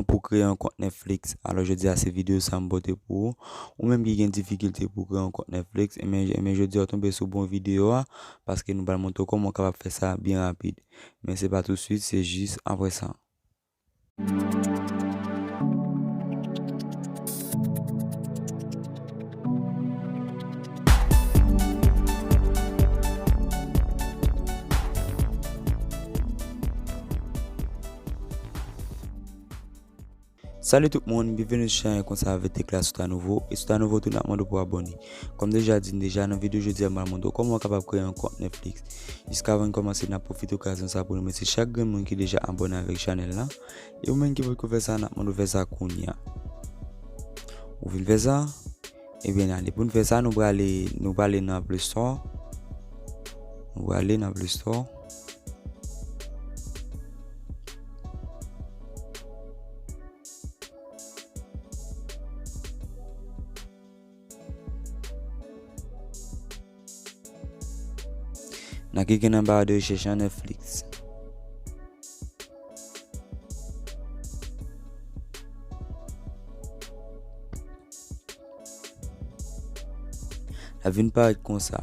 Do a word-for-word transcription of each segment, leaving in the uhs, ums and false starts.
Pou kreye yon kont Netflix. Alò, jodi a, se videyo sa m pote pou ou. Ou menm ki gen difikilte pou kreye yon kont Netflix, enben, enben jodi a, w tonbe sou bon videyo a, paske nou pral montre w kòman w kapab fè sa byen rapid. Men se pa tousuit, se jis apre sa. Salut tout moun, byenveni sou chanèl konsa avèk Tekla. Si w ta nouvo, e si w ta nouvo tou, n ap mande w pou abòne. Kòm deja di n deja, nan videyo jodi a, m pral montre w kòman w kapab kreye yon kont Netflix. Jiskavan n kòmanse, n ap pwofite okazyon sa pou n remèsye chak grenn moun ki deja abòne avèk chanèl la. E ou menm ki poko fè sa, n ap mande w fè sa kounye a. Ou vin fè sa, ebyen, ale. Pou n fè sa, nou prale, nou prale nan Play Store. Nou prale nan Play Store. N a klike nan ba de rechèch an Netflix. L ap vin parèt konsa.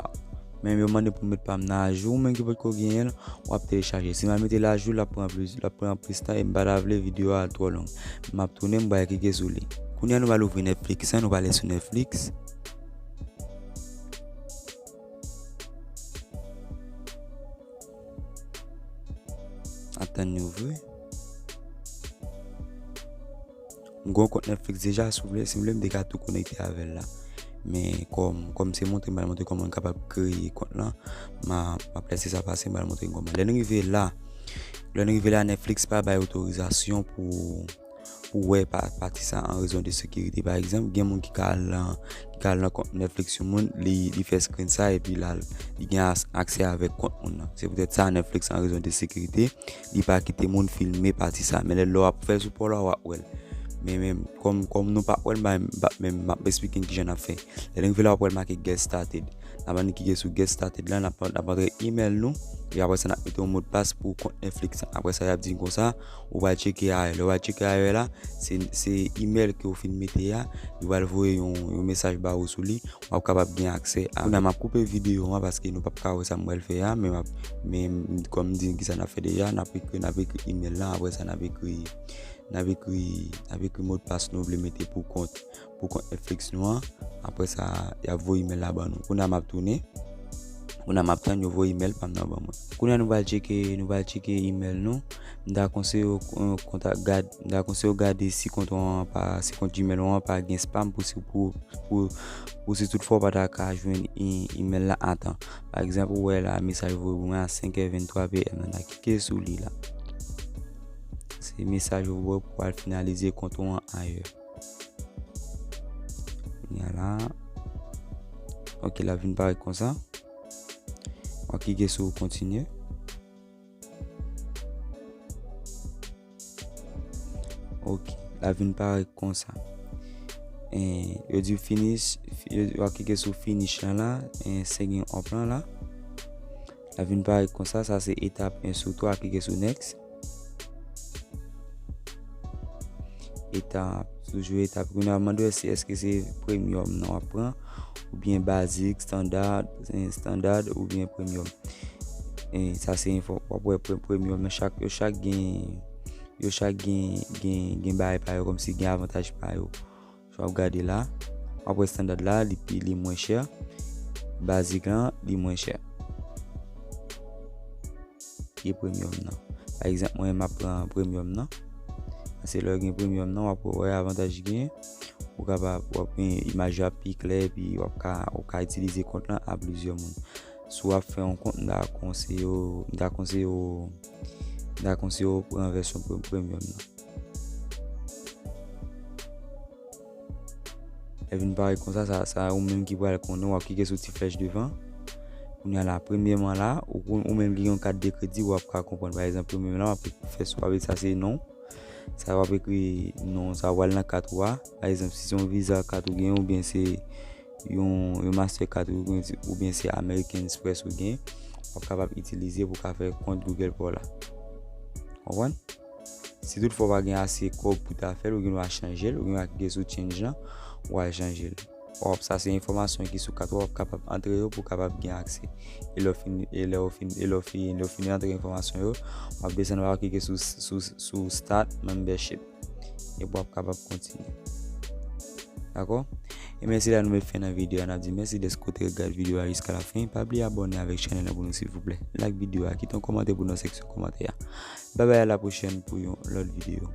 Men yo mande pou m met pa m nan ajou, ou menm ki potko genyen l, w ap telechaje. Si m al mete l ajou, l ap pran plis, l ap pran plis tan e m pa ta vle videyo a al twò long. M ap tounen, m pral klike sou li. Kounye a nou pral ouvri Netflix, an, nou pral ale sou Netflix. Atann li ouvri. M gen yon kont Netflix deja, si w vle, si w vle, m te ka tou konekte avè l la. Men kòm, kòm se montre, m pral montre kòman n kapab kreye kont lan. M a, m ap lèse sa pase, m pral montre n kòman. Lè n rive la, lè n rive la, Netflix pa bay otorizasyon pou pou wè pa, pati sa an rezon de sekirite. Pa egzanp, gen moun ki ka al nan, ki ka al nan kont Netflix yon moun, li, li fè screenshot epi l al, li gen as-, aksè avèk kont moun nan. Se poutèt sa, Netflix an rezon de sekirite, li pa kite moun filme pati sa. Men lè, lè w ap fè sou pa w la, w ap wè l. Men, men kòm, kòm nou pa wè l, m pa, m pa, men m ap eksplike n kijan n ap fè. Lè n rive la, w ap wè l make get started. N ap annik klike sou get started la, n ap, n ap antre email nou, e apre sa, n ap mete yon modpas pou kont Netflix la. Apre sa, y ap di n konsa, ou pral tcheke ayè. Lè w pral tcheke ayè la, se, se email ke w fin mete a, li pral voye yon, yon mesaj ba ou sou li, w ap kapab gen aksè a. Kounye a, m ap koupe videyo a paske nou p ap ka wè sa m pral fè a, men m ap, men kòm m di n kisa n ap fè deja, n ap ekri, n ap ekri email la, apre sa, n ap ekri, n ap ekri, n ap ekri modpas nou vle mete pou kont, pou kont Netflix nou an. Apre sa, y ap voye email la ban nou. Kounye a m ap tounen. Kounye a m ap tann yo voye email pa m nan ban mwen. Kounye a nou pral tcheke, nou pral tcheke email nou. M ta konseye w, eh, kontak, gad, m ta konseye w gade si kont ou an pa, si kont Gmail ou an pa gen spam pou si, pou, pou, pou si toutfwa w pa ta ka jwenn e-, email la a tan. Pa egzanp, ou wè la, mesaj voye pou mwen a senk è venntwa P M. N a klike sou li la. Se mesaj ou voye pou al finalize kont ou an ayè. Kounye a la. Ok, l ap vin parèt konsa. W ap klike sou kontinye. Ok, l ap vin parèt konsa. E, yo di finish, yo, w ap klike sou finish lan la, e, sign up lan la. L ap vin parèt konsa, sa se etap en sou twa, klike sou next. Etap, toujou etap. Kounye a mande w si èske se premium nan w ap pran, oubyen basic, standard, eh, standard oubyen premium. E sa se enfo, w ap wè pre-, premium nan chak, yo chak gen, yo chak gen, gen, gen bagay pa yo, kòmsi gen avantaj pa yo. W ap gade la, w ap wè standard la, li pi, li mwen chè. Basic lan, li mwen chè. Ki premium nan. Pa egzanp, mwen, m ap pran premium nan. Paske lè w gen premium nan, w ap wè avantaj li genyen. Ou kapab, w ap gen imaj yo ap pi klè, epi w ap ka, ou ka itilize kont lan a plizyè moun. Si w ap fè yon kont, m ta konseye w, m ta konseye w, m ta konseye w pran vèsyon pre-, premium nan. Lè vin parèt konsa, sa, sa ou menm ki pral konnen, w ap klike sou ti flèch devan. Kounye a la, premyèman la, ou, ou menm ki gen yon kat de kredi, w ap ka konprann. Pa egzanp, premyèman la, w ap fè sou, w ap, sa se non. Sa w ap ekri non, sa w al nan kat ou a. Pa egzanp, si se yon Visa kat ou gen, oubyen se yon, yon Mastercard ou gen, oubyen se American Express ou gen, w ap kapab itilize pou w ka fè kont Google pa w la. Konprann? Si toutfwa w pa gen ase kòb pou ta fè l, ou gen dwa chanje l, ou gen dwa klike sou change lan, w al chanje l. W ap, sa se enfòmasyon ki sou kat ou, w ap kapab antre yo pou w kapab gen aksè. E lè w fin, e lè w fin, e lè w fin, lè w fin antre enfòmasyon yo, w ap desann, w ap klike sou, sou, sou start membership. Epi w ap kapab kontinye. Dakò? E men se la nou met fen nan videyo a. N ap di mèsi dèske w te gade videyo a jiska la fen. Pa bliye abòne avèk chanèl la pou nou silvouplè. Like videyo a, kite yon kòmantè pou nou nan seksyon kòmantè a. Babay, a la pwochèn pou yon lòt videyo.